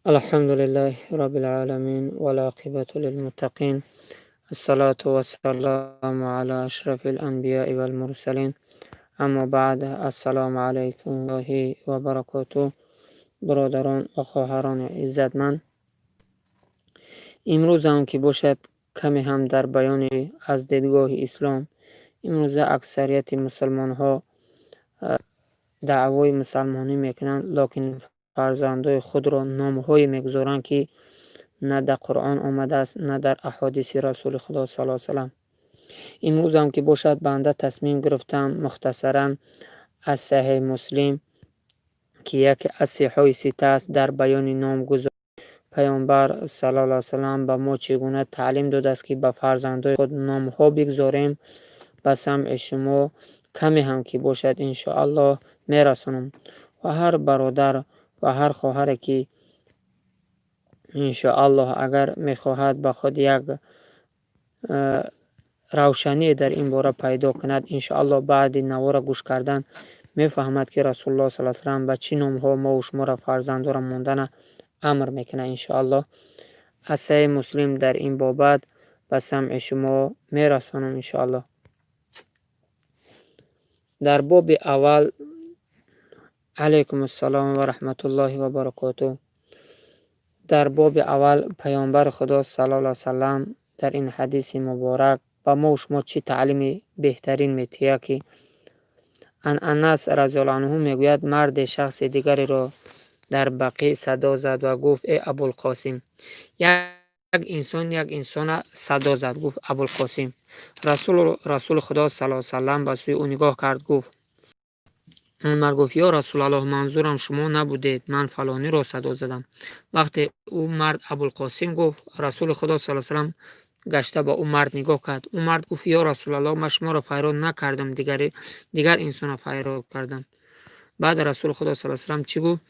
الحمد لله رب العالمين والعاقبة للمتقين، الصلاة والسلام على أشرف الأنبياء والمرسلين، أما بعد، السلام عليكم الله وبركاته. Бародарон ва хоҳарони иззатманд, имрӯзам ки бошад, каме ҳам дар баёни аз дидгоҳи ислом. Имрӯза аксарияти мусулмонҳо даъвои мусалмонӣ мекунанд, лекин фарзандои худро номҳое мегузоранд, ки на дар Қуръон омадааст, на дар аҳодиси Расули Худо саллаллоҳу алайҳи васаллам. Имрӯзам ки бошад, банда тасмим гирифтам мухтасаран аз Саҳеҳи Муслим, ки яке аз сиҳоҳи сита аст, дар баёни номгузорӣ Паёмбар саллаллоҳу алайҳи васаллам ба мо чӣ гуна таълим додааст, ки ба фарзандои худ номҳо бигзорем, ба самъи шумо каме ҳам ки бошад, иншоаллоҳ, мерасонам ва ҳар бародар ва ҳар хоҳаре, ки иншоаллоҳ агар мехоҳад ба худ як равшание дар ин бора пайдо кунад, иншоаллоҳ баъди навора гӯш кардан мефаҳмад, ки Расулуллоҳ саллаллоҳу алайҳи васаллам ба чӣ номҳо мову шуморо фарзандора мондана амр мекунад. Иншоаллоҳ аз Саҳеҳи Муслим дар ин бобат ба самъи шумо мерасонам. Иншоаллоҳ дар боби аввал. Алайкум ассалом ва раҳматуллоҳи ва баракотуҳ. Дар боби аввал Паёмбари Худо саллаллоҳу алайҳи васаллам дар ин ҳадиси муборак ба мо шумо чӣ таълими беҳтарин метиҳад, ки ан Анас разияллоҳу анҳу мегӯяд: марде шахси дигареро дар Бақӣ садо зад ва гуфт: «Э Абулқосим!» Як инсон як инсона садо зад, гуфт: «Абулқосим!» Расули Худо саллаллоҳу алайҳи васаллам ба сӯи ӯ нигоҳ кард, гуфт. Он мард гуфт: «Ё Расулаллоҳ, манзурам шумо набудед, ман фалониро садо задам». Вақте ӯ мард Абулқосим гуфт, Расули Худо саллаллоҳу алайҳи васаллам гашта ба ӯ мард нигоҳ кард. Ӯ мард гуфт: «Ё Расулаллоҳ, ман шуморо фарёд накардам, дигар инсонро фарёд кардам». Баъд Расули Худо саллаллоҳу алайҳи васаллам чӣ гуфт?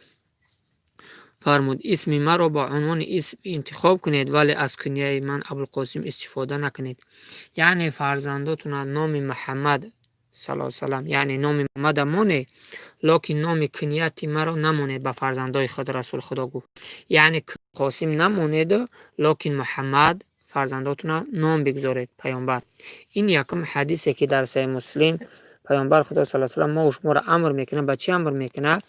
Фармуд: «Исми маро ба унвони исм интихоб кунед, вале аз кунияи ман Абулқосим истифода накунед». Яъне фарзандотона номи Муҳаммад саллаллоҳу салам, яъне номи Муҳаммада монед, лекин номи кунияти маро намонед ба фарзандои худ. Расули Худо гуфт, яъне Қосим намонеду, лекин Муҳаммад фарзандотона ном бигзоред. Паёмбар ин якум ҳадисе, ки дар Саҳеҳи Муслим Паёмбар Худо саллаллоҳу салам мо шуморо амр мекунад. Ба чӣ амр мекунад?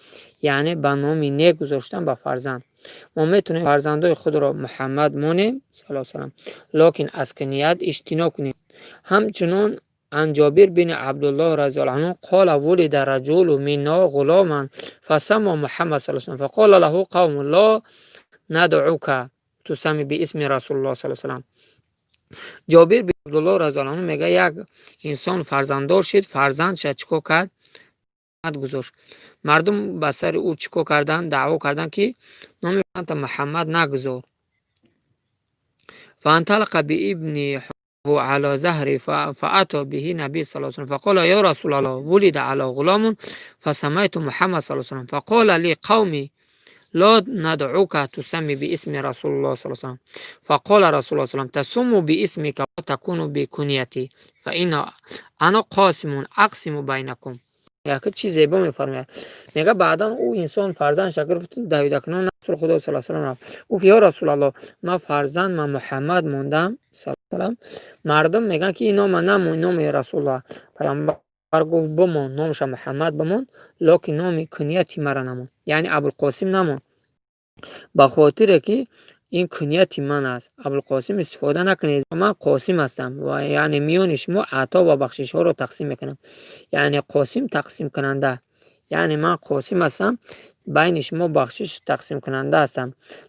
Яъне ба номи нек гузоштан ба фарзанд. Мо метавонем фарзандои худро Муҳаммад монем саллаллоҳу салам, лекин аз куният иҷтиноб кунем. Ҳамчунон عن جابر بن عبدالله رضي الله عنه قال: ولد رجل منا غلاما فسمى محمد صلى الله عليه وسلم، فقال له قوم: لا ندعك تسمي باسم رسول الله صلى الله عليه وسلم. Ҷобир бин Абдуллоҳ разияллоҳу анҳу мега: як инсон фарзанддор шид, фарзандша чӣ кор кард? Гузошт. Мардум ба сари ӯ чӣ кор карданд? Даъво карданд, ки номи Муҳаммад нагузор. فانطلق بابنه على ظهره فأتى به النبي صلى الله عليه وسلم، فقال: يا رسول الله، ولد لي غلام فسميت محمد صلى الله عليه وسلم، فقال لي قومي: لا ندعوك تسمي باسم رسول الله صلى الله عليه وسلم. فقال رسول الله صلى الله عليه وسلم: تسموا باسمك وتكونوا بكنيتي، فإن أنا قاسم أقسم بينكم. Як чиз зебо мефармояд, мега: баъдан ӯ инсон фарзандша гирифт, давидакунон Расули Худо саллаллоҳу салам рафт, гуфт: «Ё Расулаллоҳ, ман фарзанд ман Муҳаммад мондам салам, мардум мегӯянд, ки ин нома намон, номи Расулуллоҳ». Паёмбар гуфт: «Бимон, номаша Муҳаммад бимон, лекин номи кунияти мара намон, яъне Абулқосим намон, ба хотире ки ин кунияти ман аст, Абулқосим истифода накунед. Ман Қосим ҳастам ва яъне миёни шумо ато ва бахшишҳоро тақсим мекунам, яъне Қосим тақсимкунанда, яъне ман Қосим ҳастам, байни шумо бахшиш тақсимкунанда ҳастам.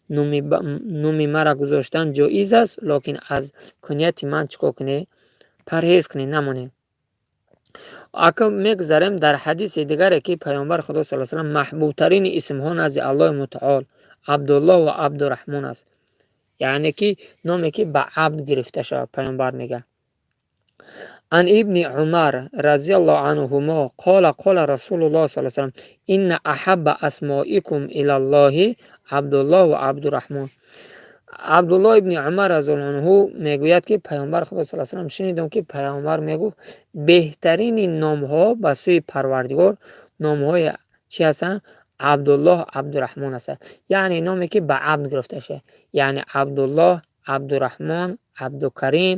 Номи мара гузоштан ҷоиз аст, лекин аз кунияти ман чӣ кор кунед? Парҳез кунед, намонед». Ака мегузарем дар ҳадиси дигаре, ки Паёмбар Худо саллаллоҳу салам: маҳбубтарини исмҳо назди Аллоҳи Мутаол Абдуллоҳ ва Абдураҳмон аст, яъне ки номе, ки ба абд гирифта шавад. Паёмбар мегӯяд: عن ابن عمر رضي الله عنهما قال: قال رسول الله صلى الله عليه وسلم: إن أحب أسمائكم إلى الله عبدالله وعبد الرحمن. Абдуллоҳ ибни Умар разияллоҳу анҳу мегӯяд, ки Паёмбар Худо саллаллоҳу алайҳи васаллам, шунидам, ки Паёмбар мегуфт: беҳтарини номҳо ба сӯи Парвардигор номҳои чӣ ҳастанд? Абдуллоҳ, Абдураҳмон аст, яъне номе, ки ба абд гирифта шуда, яъне Абдуллоҳ, Абдураҳмон, Абдукарим,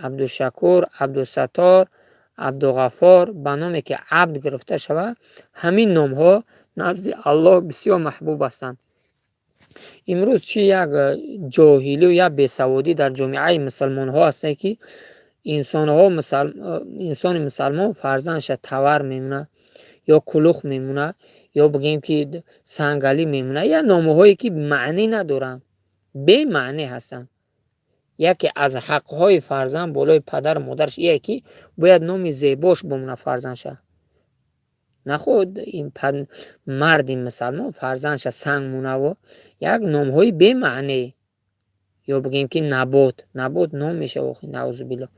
Абдушакур, Абдусаттор, Абдуғаффор, ба номе, ки абд гирифта шавад, ҳамин номҳо назди Аллоҳ бисёр маҳбуб ҳастанд. Имрӯз чӣ як ҷоҳилию як бесаводӣ дар ҷомеаи мусалмонҳо ҳастае, ки инсонҳо, инсони мусалмон фарзандша Тавар мемонад ё Кулух мемонад, ё бигӯем, ки Сангалӣ мемонад, як номҳое, ки маънӣ надоранд, бемаънӣ ҳастанд. Яке аз ҳаққҳои фарзанд болои падару модараш ие, ки бояд номи зебош бимонад фарзандша. Наход ин марди мусалмон фарзандша Санг монаву як номҳои бемаънӣ, ё бигӯем, ки Набот. Набот ном мешавад охи, наъузубиллоҳ.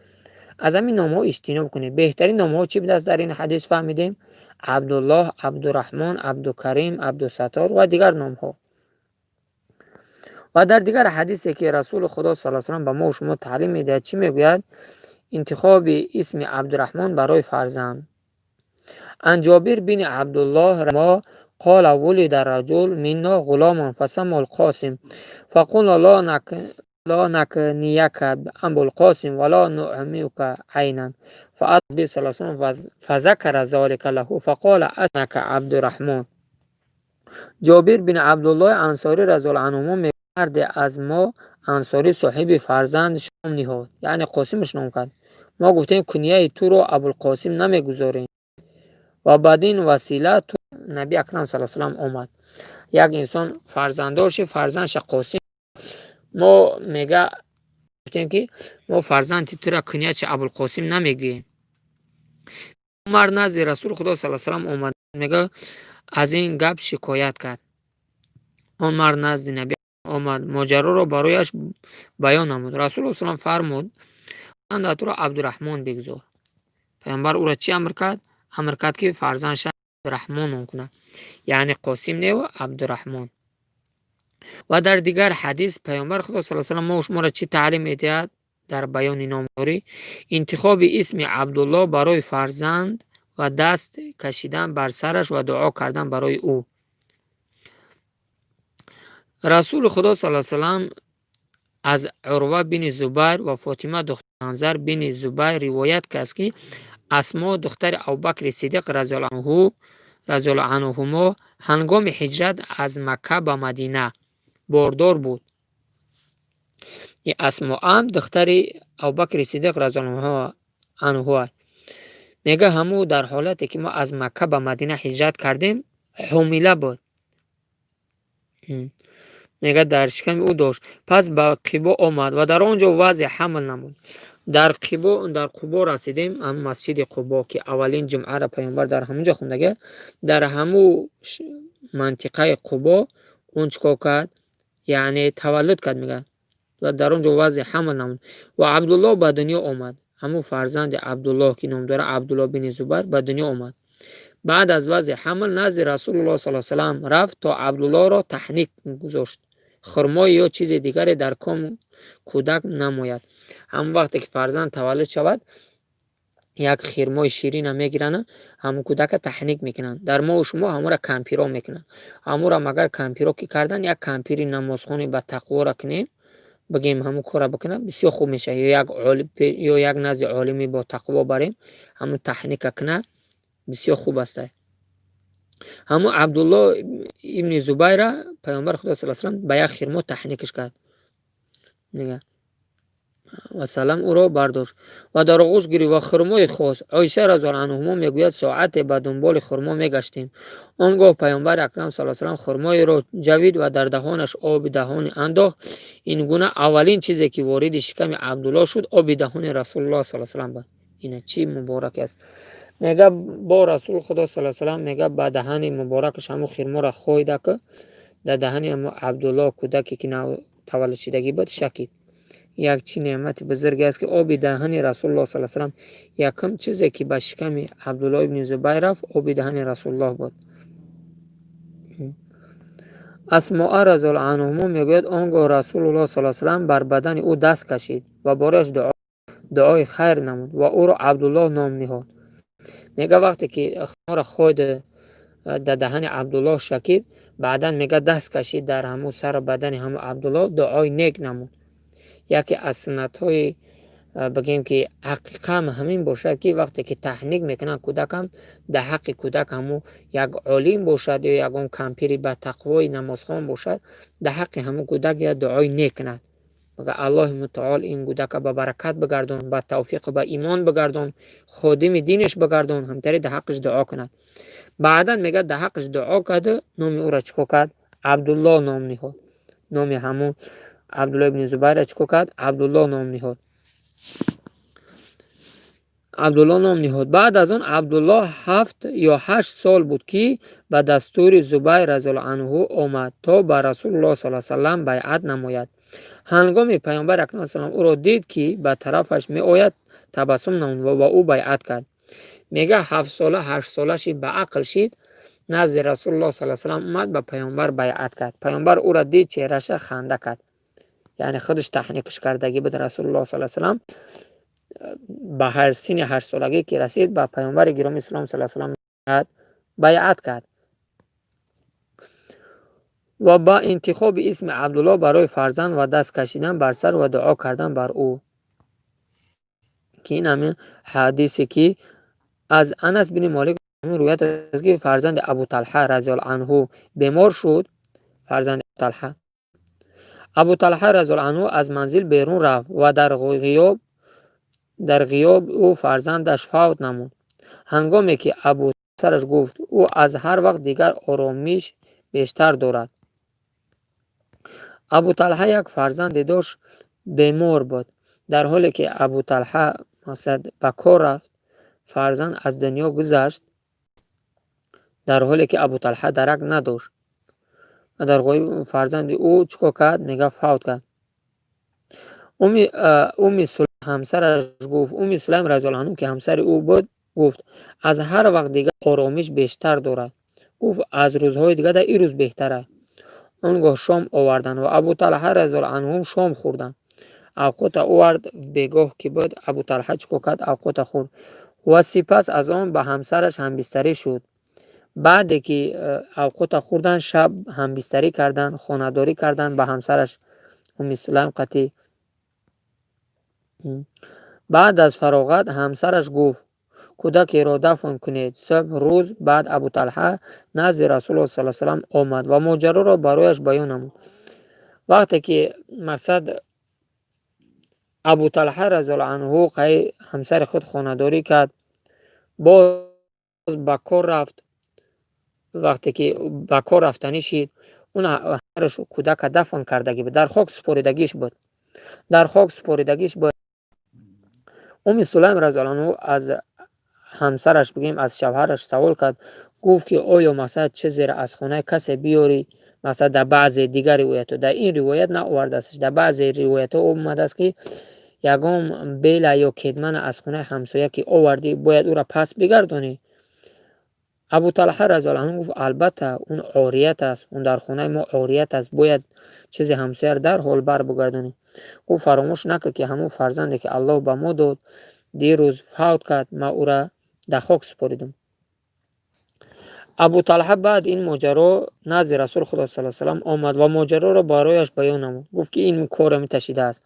Аз ҳамин номҳо иҷтиноб кунед. Беҳтарин номҳо чӣ будааст, дар ин ҳадис фаҳмидем: Абдуллоҳ, Абдураҳмон, Абдукарим, Абдусаттор ва дигар номҳо. Ва дар дигар ҳадисе, ки Расули Худо сал салам ба мо шумо таълим медиҳад, чӣ мегӯяд? Интихоби исми Абдураҳмон барои фарзанд. عن جابر بن عبدالله ما قال ولد رجل منا غلام فسماه القاسم فقلنا لا نكنيك أبو القاسم ولا نعميك عينا. فأتى صلى الله عليه وسلم فذكر ذلك له فقال أنك عبد الرحمن. Ҷобир бин Абдуллоҳи Ансорӣ разиаллоҳу анҳумо, марде аз мо ансорӣ соҳиби фарзанд ном ниҳод, яъне Қосимаш ном кард. Мо гуфтем: «Кунияи туро Абулқосим намегузорем ва бадин васила ту». Наби акрам сал салам омад. Як инсон фарзанддор шид, фарзандша Қосим. Мо, мега, гуфтем, ки мо фарзанди тура куниячи Абулқосим намегӯем. Мард назди Расули Худо сал салам омад, мега, аз ин гап шикоят кард. Он мард назди Наби омад, моҷароро барояш баён намуд. Расулулло салам фармуд: «Туро Абдураҳмон бигузор». Паёмбар ӯро чӣ амр кард? Амр кард, ки фарзандша Абдураҳмон ном кунад, яъне Қосим неву Абдураҳмон. Ва дар дигар ҳадис Паёмбар Худо сал салам мо шуморо чӣ таълим медиҳад дар баёни номгузорӣ? Интихоби исми Абдуллоҳ барои фарзанд ва даст кашидан бар сараш ва дуо кардан барои ӯ. Расули Худо сал салам аз Урва бини Зубайр ва Фотима духтари Анзар бини Зубайр ривоят кард, ки Асмо духтари Абубакри Сидиқ разиаллоҳу анҳумо ҳангоми ҳиҷрат аз Макка ба Мадина бордор буд. Асмоам духтари Абубакри Сидиқ разиаллоҳу анҳу. Мега, ҳаму дар ҳолате, ки мо аз Макка ба Мадина ҳиҷрат кардем, ҳомила буд, мега, дар шиками ӯ дошт. Пас ба Қибо омад ва дар он ҷо вазъи ҳамл намуд. Дар Қибо, дар Қубо расидем, ҳам масҷиди Қубо, ки аввалин ҷумъаро Паёмбар дар ҳамун ҷо хондага. Дар ҳаму мантиқаи Қубо он чӣ кор кард, яъне таваллуд кард, мега, ва дар он ҷо вазъи ҳамл намуд ва Абдуллоҳ ба дунё омад. Ҳамун фарзанди Абдуллоҳ, ки ном дорад Абдуллоҳ бини Зубайр, ба дунё омад. Баъд аз вазъи ҳамл назди Расулуллоҳ сал салам рафт, то Абдуллоҳро таҳник гузошт, хурмое ё чизи дигаре дар ком кӯдак намояд. Ҳамон вақте ки фарзанд таваллуд шавад, як хирмои ширина мегиранд, ҳамон кӯдака таҳник мекунанд. Дар мову шумо ҳамонро кампиро мекунанд. Ҳамонро магар кампиро ки карданд, як кампири намозхони ба тақвора кунем, бигем, ҳамон корро бикунад, бисёр хуб мешавад. Ё як назди олими бо тақво барем, ҳамон таҳника кунад, бисёр хуб аст. Ҳамон Абдуллоҳ ибни Зубайра Паёмбари Худо сал салам ба як хирмо таҳникаш кард васалам, ӯро бардошт ва дар оғӯш гирифт ва хурмое хост. Оиша разиаллоҳу анҳумо мегӯяд: «Соате ба дунболи хурмо мегаштем. Он гоҳ Паёмбари акрам сал салам хурмоеро ҷавид ва дар даҳонаш оби даҳони андохт. Ин гуна аввалин чизе, ки вориди шиками Абдуллоҳ шуд, оби даҳони Расулуллоҳ сал салам буд». Ина чӣ мубораке аст! Мега, бо Расули Худо сал салам, мега, ба даҳани муборакаш ҳамун хирморо хоида, ки дар даҳани ҳамун Абдуллоҳ, кӯдаке, ки таваллудшудагӣ буд, шакид. Як чӣ неъмати бузурге аст, ки оби даҳани Расулуллоҳ сал салам якум чизе, ки ба шиками Абдуллоҳ ибни Зубайр рафт, оби даҳани Расулуллоҳ буд. Асмоа разиаллоҳу анҳумо мегӯяд: «Он гоҳ Расулуллоҳ сал салам бар бадани ӯ даст кашид ва барояш дуои хайр намуд ва ӯро Абдуллоҳ ном ниҳод». Мега, вақте ки хирморо хоида, Дар даҳани Абдуллоҳ шакид. Баъдан мега, даст кашид дар ҳамун сару бадани ҳамун Абдуллоҳ, дуои нек намуд. Яке аз суннатҳои, бигем, ки ҳақиқаам ҳамин бошад, ки вақте ки таҳник мекунанд кӯдакам, дар ҳаққи кӯдак ҳамун як олим бошад ё ягон кампири батақвои намозхон бошад, дар ҳаққи ҳамун кӯдак як дуои нек кунад. Мага: «Аллоҳи мутаол ин кӯдака ба баракат бигардон, ба тавфиқу ба имон бигардон, ходими динаш бигардон». Ҳамтари дар ҳаққаш дуо кунад. Баъдан мегӯяд, дар ҳаққаш дуо карду номи ӯро чӣ кор кард? Абдуллоҳ ном ниҳод. Номи ҳамун Абдуллоҳ ибни Зубайра чӣ кор кард? Абдуллоҳ ном ниҳод. Абдуллоҳ ном ниҳод. Баъд аз он Абдуллоҳ 7 ё 8 сол буд, ки ба дастури Зубайр разиаллоҳу анҳу омад, то ба Расулуллоҳ саллаллоҳу саллам байъат намояд. Ҳангоми Паёмбари акрам салам ӯро дид, ки ба тарафаш меояд, табассум намуд ва ба ӯ байъат кард. Мега, 7-сола, 8-сола шид, ба ақл шид, назди Расулуллоҳ саллаллоҳу саллам омад, ба Паёмбар байъат кард. Паёмбар ӯро дид, чеҳраша ханда кард. Яъне худаш таҳникаш кардагӣ буд. Расулуллоҳ саллаллоҳу саллам ба ҳар синни 8-солагӣ ки расид, ба Паёмбари гиромии ислом саллаллоҳу саллам байъат кард ва ба интихоби исми Абдуллоҳ барои фарзанд ва даст кашидан бар сар ва дуо кардан бар ӯ, ки ин ҳамин ҳадисе, ки аз Анас бини Молик ривоят аст, ки фарзанди Абуталҳа разиаллоҳу анҳу бемор шуд. Фарзанди Талҳа, Абуталҳа разиаллоҳу анҳу, аз манзил берун рафт ва дар ғиёб ӯ фарзандаш фавт намуд. Ҳангоме ки абусараш гуфт: «Ӯ аз ҳар вақт дигар оромиш бештар дорад». Абуталҳа як фарзанде дошт, бемор буд. Дар ҳоле ки Абуталҳа, мақсад, ба кор рафт, фарзанд аз дунё гузашт, дар ҳоле ки Абуталҳа дарак надошт ва дар ғоиб фарзанди ӯ чӣ кор кард? Мега, фавт кард. Уми ҳамсараш гуфт, Уми Сулайм разиаллоҳу анҳу, ки ҳамсари ӯ буд, гуфт: «Аз ҳар вақт дигар оромиш бештар дорад». Гуфт: «Аз рӯзҳои дигар дар ин рӯз беҳтар аст». Он гоҳ шом оварданд ва Абуталҳа разиаллоҳу анҳу шом хӯрданд. Авқота овард, бегоҳ ки буд, Абуталҳа чӣ кор кард? Авқота хӯрд ва сипас аз он ба ҳамсараш ҳамбистарӣ шуд. Баъде ки авқота хӯрданд, шаб ҳамбистарӣ карданд, хонадорӣ карданд ба ҳамсараш Уми Сулайм қатӣ. Баъд аз фароғат ҳамсараш гуфт: «Кӯдакеро дафн кунед». Субҳ рӯз баъд Абуталҳа назди Расулуллоҳ саллаллоҳу саллам омад ва моҷароро барояш баён намуд. Вақте ки, мақсад, Абуталҳа разиаллоҳу анҳу қай ҳамсари худ хонадорӣ кард, боз ба кор рафт. Вақте ки ба кор рафтанӣ шид, он ҳамсараш кӯдака дафн кардагӣ буд, дар хок супоридагиш буд, дар хок супоридагиш буд. Уми Сулайм разиаллоҳу анҳу аз ҳамсараш, бигӯем, аз шавҳараш савол кард, гуфт, ки оё, мақсад, чизеро аз хонаи касе биёрӣ? Мақсад, дар баъзе дигар ривоятҳо, дар ин ривоят наовардааст, дар баъзе ривоятҳо омадааст, ки ягон бела ё кетмана аз хонаи ҳамсоя ки овардӣ, бояд ӯро пас бигардонӣ. Абуталҳа разиаллоҳу анҳу гуфт: «Албатта, он орият аст, он дар хонаи мо орият аст, бояд чизи ҳамсояро дарҳол барбигардонӣ». Гуфт: «Фаромӯш накун, ки ҳамон фарзанде, ки Аллоҳ ба мо дод, дирӯз фавт кард, ман ӯра дар хок супоридам». Абуталҳа баъд ин моҷаро назди Расули Худо саллаллоҳу саллам омад ва моҷароро барояш баён намуд. Гуфт, ки ин корро меташидааст,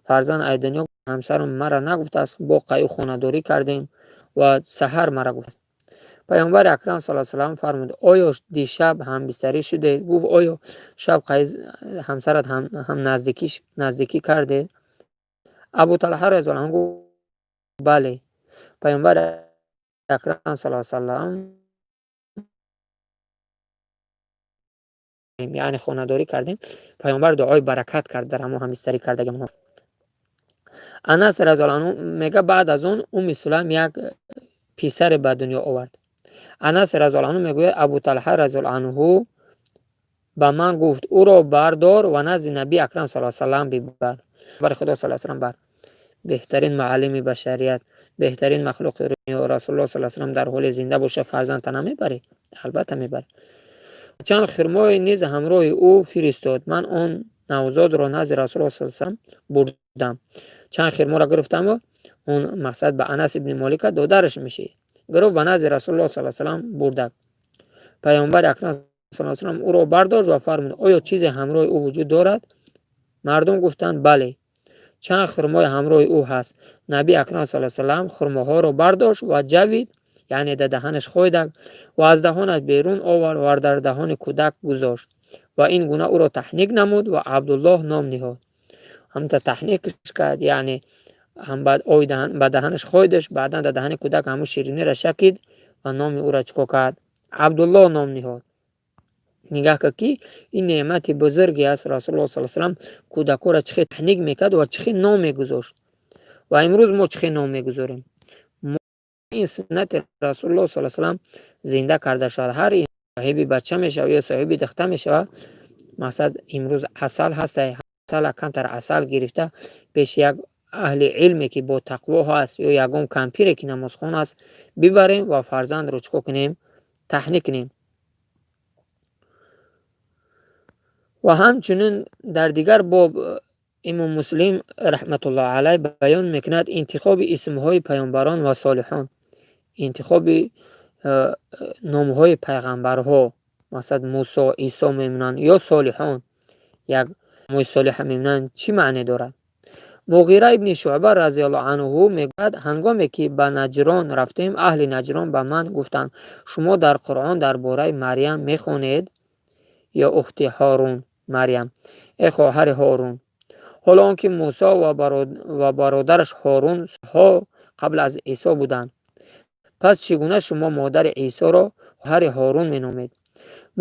фарзанд ай дунё, ҳамсарам мара нагуфтааст, бо қай хонадорӣ кардем ва саҳар мара гуфт. Паёмбари акрам саллаллоҳу саллам фармуд: «Оё дишаб ҳамбистарӣ шудед?» Гуфт: «Оё шаб қай ҳамсарат ҳам наздикӣ кардед?» Абуталҳа разиаллоҳу анҳу гуфт: «Бале». Паёмбари акрам саллаллоҳу саллам, яъне хонадорӣ кардем. Паёмбар дуои баракат кард дар ҳамон ҳамбистарӣ кардагиамон. Анас разиаллоҳу анҳу мега, баъд аз он Уми Сулайм як писаре ба дунё овард. Анас разиаллоҳу анҳу мегӯяд: Абуталҳа разиаллоҳу анҳу ба ман гуфт: «Ӯро бардор ва назди Набии акрам саллаллоҳу саллам бибар». Бари Худо саллаллоҳу саллам бар, беҳтарин муаллими башарият, беҳтарин махлуқи Расулуллоҳ саллаллоҳу саллам дар ҳоли зинда боша, фарзандта намебарӣ? Албатта, мебарӣ. Чанд хирмое низ ҳамроҳи ӯ фиристод. Ман он навзодро назди Расулуллоҳ саллаллоҳу саллам бурдам. Чанд хирморо гирифтаму он, мақсад, ба Анас ибни Молика додараш мешид, гирифт, ба назди Расулуллоҳ саллаллоҳу саллам бурдак. Паёмбари акрам саллаллоҳу алайҳи васаллам ӯро бардошт ва фармуд: оё чизе ҳамроҳи ӯ вуҷуд дорад? Мардум гуфтанд: бале, чанд хурмои ҳамроҳи ӯ ҳаст. Наби акрам саллаллоҳу алайҳи васаллам хурмоҳоро бардошт ва ҷавид, яъне дар даҳанаш хойда ва аз даҳонаш берун овард ва дар даҳони кӯдак гузошт ва ин гуна ӯро таҳник намуд ва Абдуллоҳ ном ниҳод. Ҳамта таҳникаш кард, яъне ҳам ба даҳанаш хойдаш, баъдан дар даҳани кӯдак ҳамун ширинира шакид ва номи ӯро чӣ кор кард? Абдуллоҳ ном ниҳод. Нигаҳ кард, ки ин неъмати бузурге аст. Расулуллоҳ саллаллоҳу алайҳи васаллам кӯдакҳоро чӣ хел таҳник мекард ва чӣ хел ном мегузошт. Ва имрӯз мо чӣ хел ном мегузорем? Ин суннати Расулуллоҳ саллаллоҳу алайҳи васаллам зинда карда шавад. Ҳар соҳиби бача мешавад ё соҳиби духта мешавад, мақсад имрӯз асал ҳаст, асала камтар асал гирифта пеши як аҳли илме, ки бо тақво ҳаст, ё ягон кампире, ки намозхон аст, бибарем ва фарзандро чӣ кор кунем? Таҳник кунем. Ва ҳамчунин дар дигар боб имом Муслим раҳматуллоҳ алайҳ баён мекунад интихоби исмҳои паёмбарон ва солиҳон, интихоби номҳои пайғамбарҳо, масалан Мусо, Исо мемонанд ё солиҳон, як номҳои солиҳа мемонанд, чӣ маъне дорад? Муғира ибни Шуъба разияллоҳу анҳу мегӯяд: ҳангоме ки ба Наҷрон рафтем, аҳли Наҷрон ба ман гуфтанд: шумо дар Қуръон дар бораи Марьям мехонед, ё ухти Ҳорун Марьям, э хоҳари Ҳорун. Ҳоло он ки Мусо ва бародараш Ҳорун солҳо қабл аз Исо буданд. Пас чӣ гуна шумо модари Исоро хоҳари Ҳорун меномед?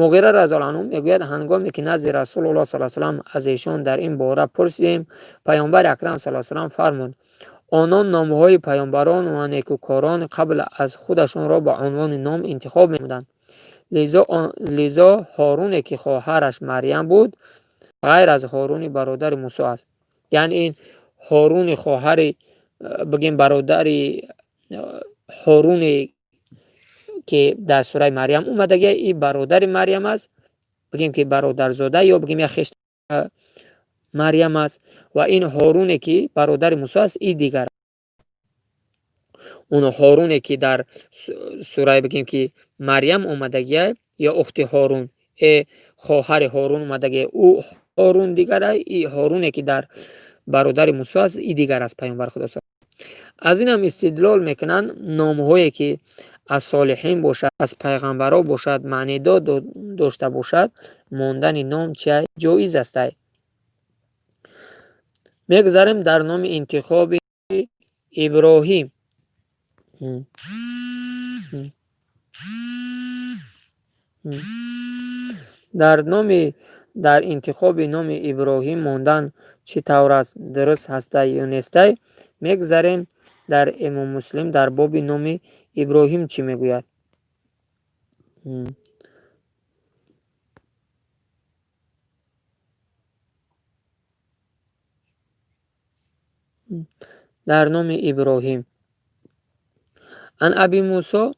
Муғира разияллоҳу анҳу мегӯяд: ҳангоме ки назди Расулуллоҳ саллаллоҳу алайҳи васаллам аз эшон дар ин бора пурсидем, паёмбари акрам саллаллоҳу алайҳи васаллам фармуд: онон номҳои паёмбарон ва некӯкорон қабл аз худашонро ба унвони ном интихоб менамуданд. Лизо Ҳоруне, ки хоҳараш Марьям буд, ғайр аз Ҳоруни бародари Мусо аст. Яъне ин Ҳоруни хоҳари, бигем, бародари Ҳоруне, ки дар сураи Марьям омадагия, и бародари Марьям аст, бигем ки бародарзода ё бигем як хеш Марьям аст. Ва ин Ҳоруне, ки бародари Мусо аст, и дигар он Ҳоруне, ки дар сураи, бигем ки, Марьям омадагия, ё ухти Ҳорун, э хоҳари Ҳорун омадагия, ӯ Ҳорун дигар, и Ҳоруне, ки дар бародари Мусо аст, и дигар аст. Паёмбар Худо аз ин ҳам истидлол мекунанд: номҳое, ки аз солиҳин бошад, аз пайғамбарҳо бошад, маънидор дошта бошад, мондани ном чи ҷоиз астай. Мегузарем дар номи интихоби Иброҳим. Дар номи дар интихоби номи Иброҳим мондан чӣ тавр аст, дуруст ҳастай ё нестай? Мегузарем дар имом Муслим дар боби номи Иброҳим чӣ мегӯяд. Дар номи Иброҳим ан Аби Мусо,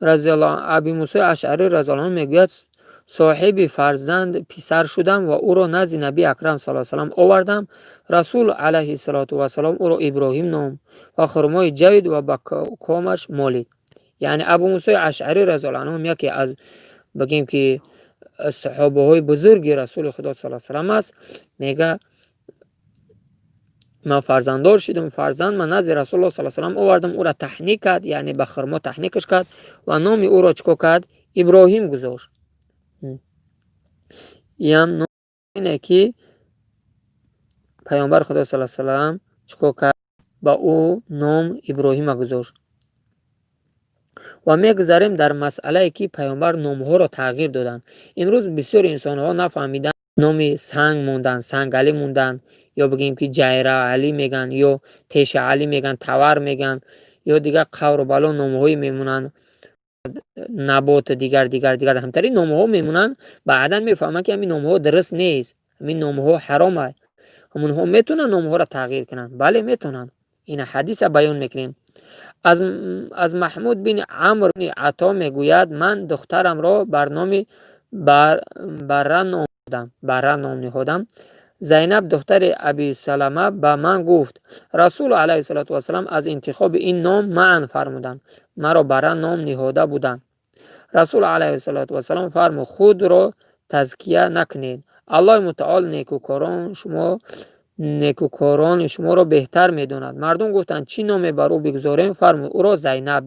Аби Мусои Ашъарӣ разияллоҳу анҳу мегӯяд: соҳиби фарзанд писар шудам ва ӯро назди Наби акрам саллаллоҳу алайҳи васаллам овардам. Расул алайҳиссалоту вассалом ӯро Иброҳим ном ва хурмои ҷавид ва ба комаш молид. Яъне Абу Мусои Ашъарӣ разияллоҳу анҳу яке аз, бигем ки, саҳобаҳои бузурги Расули Худо саллаллоҳу алайҳи васаллам аст. Мега: ман фарзанддор шудам, фарзанд ман назди Расулуллоҳ саллаллоҳу алайҳи васаллам овардам, ӯро таҳник кард, яъне ба хурмо таҳникаш кард ва номи ӯро чӣ кор кард? Иброҳим гузошт. Иам ине, ки паёмбар Худо саллаллоҳу алайҳи васаллам чӣ кор кард? Ба ӯ ном Иброҳима гузошт. Ва мегузарем дар масъалае, ки паёмбар номҳоро тағйир доданд. Имрӯз бисёри инсонҳо нафаҳмиданд, номи санг монданд, Сангалӣ монданд, ё бигем ки Ҷайраалӣ мегӯянд, ё Тешаалӣ мегӯянд, Тавар мегӯянд, ё дигар қавру бало номҳое мемонанд, набот, дигар, дигар, дигар ҳамтари номҳо мемонанд. Баъдан мефаҳманд, ки ҳамин номҳо дуруст нест, ҳамин номҳо ҳаром аст. Ҳамонҳо метавонанд номҳоро тағйир кунанд? Бале, метавонанд. Ина ҳадиса баён мекунем. Аз Маҳмуд бини Амр бини Ато мегӯяд: ман духтарамро бар номи Барра ном ниҳодам, Барра ном ниҳодам. Зайнаб, духтари Аби Салама, ба ман гуфт: Расул алайҳиссалоту вассалам аз интихоби ин ном манъ фармуданд. Маро Барра ном ниҳода буданд. Расул алайҳиссалоту вассалом фармуд: худро тазкия накунед, Аллоҳи мутаол некӯкорони шуморо беҳтар медонад. Мардум гуфтанд: чӣ номе бар ӯ бигузорем? Фармуд: ӯро Зайнаб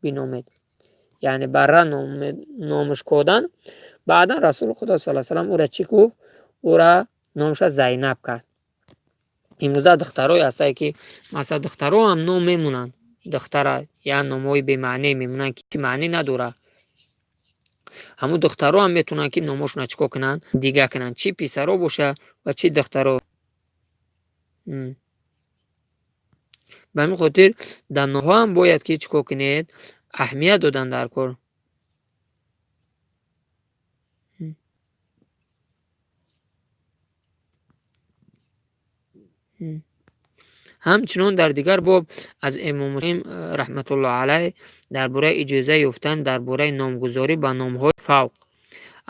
биномед. Яъне Барра номаш кодан. Баъдан Расули Худо саллаллоҳу алайҳи васаллам ӯра чӣ гуфт? Ӯра номаша Зайнаб кард. Имрӯза духтарое ҳастанд, ки масалан, духтаро ҳам ном мемонанд. Духтара як номҳои бемаъне мемонанд, ки маънӣ надорад. Ҳамун духтаро ҳам метавонанд, ки номошонро чӣ кор кунанд? Дига кунанд. Чӣ писаро боша ва чӣ духтаро. Ба ҳамин хотир дар номҳо ҳам бояд ки чӣ кор кунед? Аҳамият додан дар кор. Ҳамчунон дар дигар боб аз Имом Муслим раҳматуллоҳ алайҳ дар бораи иҷоза ёфтан дар бораи номгузорӣ ба номҳои фавқ.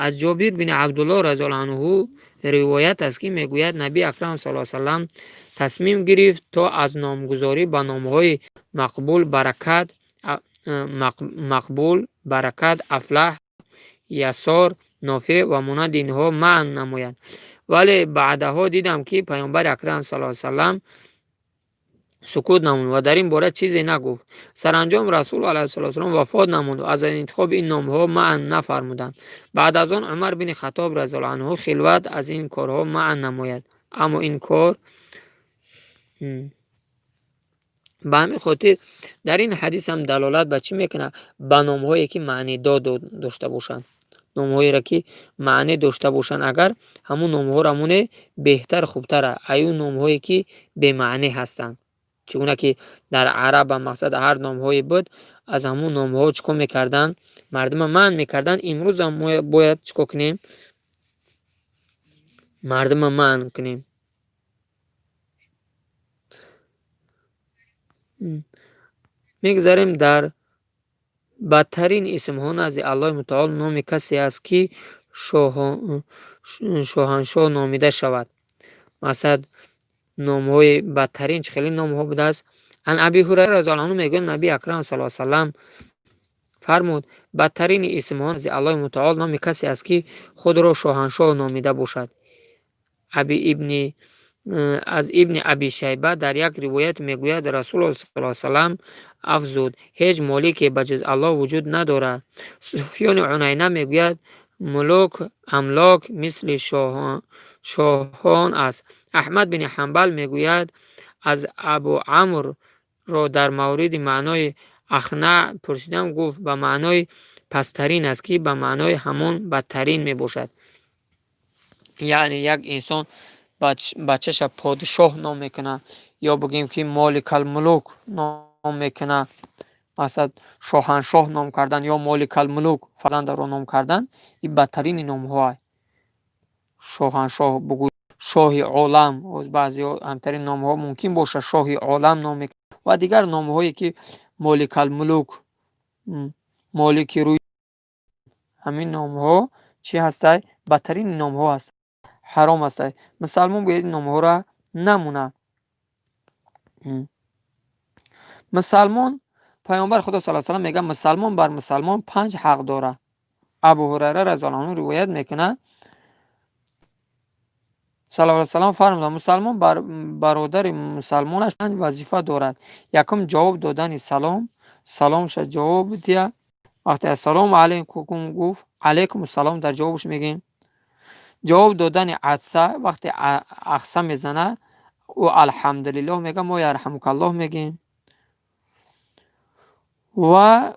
Аз Ҷобир бини Абдуллоҳ разияллоҳу анҳу ривоят аст, ки мегӯяд: Наби акрам саллаллоҳу алайҳи васаллам тасмим гирифт, то аз номгузорӣ ба номҳои Мақбул, Баракат, Афлаҳ, Ясор, Нофеъ ва монанди инҳо манъ намояд. Вале баъдаҳо дидам, ки Паёмбари акрам саллаллоҳу алайҳи васаллам сукут намуд ва дар ин бора чизе нагуфт. Саранҷом Расул алайҳиссалоту вассалом вафот намуд ва аз интихоби ин номҳо манъ нафармуданд. Баъд аз он Умар бини Хаттоб разияллоҳу анҳу хилват аз ин корҳо манъ намояд. Аммо ин кор. Ба ҳамин хотир дар ин ҳадис ҳам далолат ба чӣ мекунад? Ба номҳое, ки маънидод дошта бошанд. Номҳоеро, ки маънӣ дошта бошанд, агар ҳамун номҳоро монед, беҳтар, хубтара аю номҳое, ки бемаънӣ ҳастанд. Чӣ гуна ки дар араба, мақсад, ҳар номҳое буд, аз ҳамун номҳо чӣ кор мекарданд? Мардума манъ мекарданд. Имрӯзам мо бояд чӣ кор кунем? Мардума манъ кунем. Мегузарем. Дар бадтарин исмҳо назди Аллоҳи мутаол номи касе аст, ки шоҳаншоҳ номида шавад. Масалан, номҳои бадтарин чӣ хеле номҳо будааст? Ан Аби Ҳурайра разияллоҳу анҳу мегӯяд: Наби акрам саллаллоҳу алайҳи васаллам фармуд: бадтарини исмҳо назди Аллоҳи мутаол номи касе аст, ки худро шоҳаншоҳ номида бошад. Аби ибни аз Ибни Аби Шайба дар як ривоят мегӯяд: Расулуллоҳ саллаллоҳу алайҳи васаллам афзуд: ҳеҷ молике ба ҷуз Аллоҳ вуҷуд надорад. Суфёни Унайна мегӯяд: мулук, амлок мисли шоҳон аст. Аҳмад бини Ҳанбал мегӯяд: аз Абу Амрро дар мавриди маънои ахнаъ пурсидам, гуфт: ба маънои пасттарин аст, ки ба маънои ҳамон бадтарин мебошад. Яъне як инсон бачаша подшоҳ ном мекунад ё бигӯем, ки Моликалмулук ном мекунад. Масалан, шоҳаншоҳ ном кардан ё Моликалмулук фарзандаро ном кардан, ин бадтарини номҳоа. Шоҳаншоҳ бугӯ, шоҳи олам, баъзеҳо ҳамтарин номҳо мумкин бошад, шоҳи олам ном мекунад ва дигар номҳое, ки Моликалмулук, молики рӯй, ҳамин номҳо чӣ ҳастай? Бадтарини номҳо ҳаст, ҳаром ҳастай. Мусалмон бояд ин номҳоро намонад. Мусалмон, Паёмбар Худо саллаллоҳу алайҳи васаллам мегӯяд: мусалмон бар мусалмон панҷ ҳақ дорад. Абу Ҳурайра разияллоҳу анҳу ривоят мекунад: саллаллоҳу алайҳи васаллам фармуданд: мусалмон бар бародари мусалмонаш панҷ вазифа дорад. Якум, ҷавоб додани салом, саломша ҷавоб диҳад. Вақте ассалому алайкум гуфт, алайкум ассалом дар ҷавобаш мегӯем. Ҷавоб додани атса, вақте ахса мезанад, ӯ алҳамдулиллоҳ мегӯяд, мо ярҳамукаллоҳ мегӯем. Ва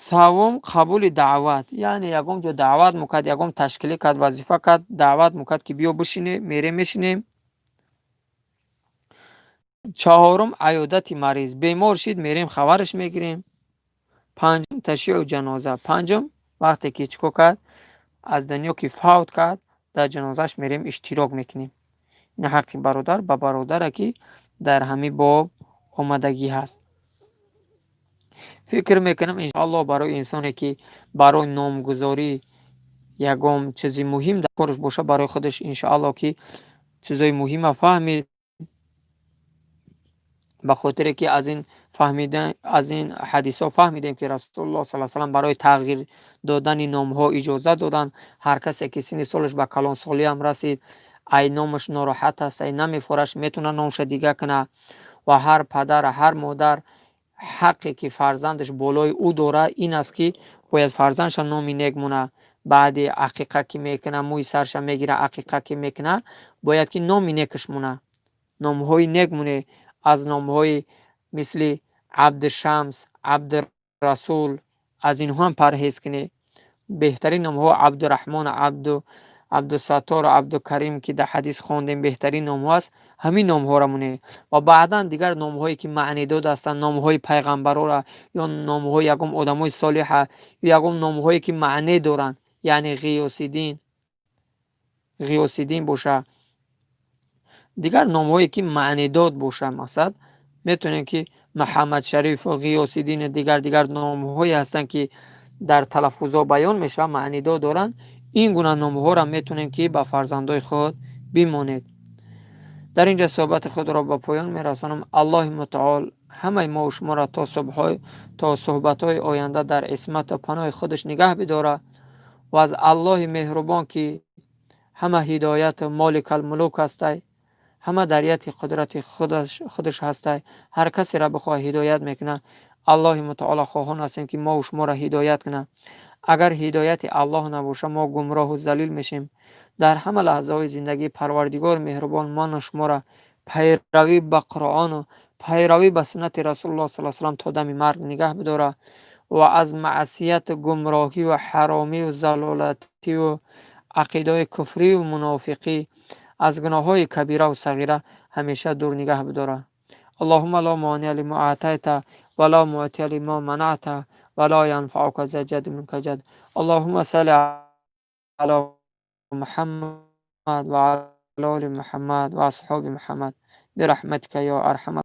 саввум, қабули даъват, яъне ягон ҷо даъват мекард, ягон ташкилӣ кард, вазифа кард, даъват мекард, ки биё бишинем, мерем, мешинем. Чаҳорум, аёдати мариз, бемор шид, мерем, хабараш мегирем. Панҷум, ташйиъу ҷаноза. Панҷум, вақте ки чӣ кор кард, аз дунё ки фавт кард, дар ҷанозааш мерем, иштирок мекунем. Ин ҳаққи бародар ба бародаре, ки дар ҳамин боб омадагӣ ҳаст. Фикр мекунам, иншоаллоҳ, барои инсоне, ки барои номгузорӣ ягон чизи муҳим дар кораш боша, барои худаш, иншоаллоҳ, ки чизои муҳима фаҳмид. Ба хотире ки аз ин фаҳмида, аз ин ҳадисҳо фаҳмидем, ки Расулуллоҳ саллаллоҳу алайҳи васаллам барои тағйир додани номҳо иҷозат доданд. Ҳар касе ки синни солаш ба калонсолиам расид, ай номаш нороҳат аст, ай намефораш, метавонад номаша дига кунад. Ва ҳар падар, ҳар модар ҳаққе ки фарзандаш болои ӯ дорад, ин аст, ки бояд фарзандша номи нек монад. Баъди ақиқа ки мекунад, мӯи сарша мегирад, ақиқа ки мекунад, бояд ки номи некаш монад. Номҳои нек монед. Аз номҳои мисли Абдушамс, Абдурасул, аз инҳо ҳам парҳез кунед. Беҳтарин номҳо Абдураҳмон, Абдусаттор, Абдукарим, ки дар ҳадис хондем, беҳтарин номҳо аст, ҳамин номҳоро монед. Ва баъдан дигар номҳое ки маънидод ҳастанд, номҳои пайғамбарора ё номҳои ягон одамои солиҳа ё ягон номҳое ки маъне доранд, яъне Ғиёсиддин, Ғиёсиддин боша, дигар номҳое ки маънидод боша. Мақсад, метавонем ки Муҳаммадшарифу Ғиёсиддину дигар дигар номҳое ҳастанд, ки дар талаффузҳо баён мешаванд, маънидод доранд. Ин гуна номҳоро метавонем ки ба фарзандои худ бимонед. Дар ин ҷо суҳбати худро ба поён мерасонам. Аллоҳи мутаол ҳамаи мову шуморо то суҳбатҳои оянда дар исмату паноҳи худаш нигаҳ бидорад. Ва аз Аллоҳи меҳрубон, ки ҳама ҳидояту моликалмулук ҳастай, ҳама дар яди қудрати худаш ҳастай, ҳар касеро бихоҳад, ҳидоят мекунад. Аллоҳи мутаоло хоҳон ҳастем, ки мову шуморо ҳидоят кунад. Агар ҳидояти Аллоҳ набошад, мо гумроҳу залил мешем. Дар ҳама лаҳзаҳои зиндагӣ Парвардигори меҳрубон ману шуморо пайравӣ ба Қуръону пайравӣ ба суннати Расулуллоҳ саллаллоҳу алайҳи васаллам то дами марг нигаҳ бидорад ва аз маъсияту гумроҳию ҳаромию залолатию ақидаҳои куфрию мунофиқӣ, аз гуноҳҳои кабираву сағира ҳамеша дур нигаҳ бидорад. Аллоҳумма ло монеа лимо аътайта ва ло муътия лимо манаъта ва ло янфаука зал-ҷадду минка ҷадд. Аллоҳумма салли ала Муҳаммад ва ала оли Муҳаммад ва асҳоби Муҳаммад бирахматика ё арҳама.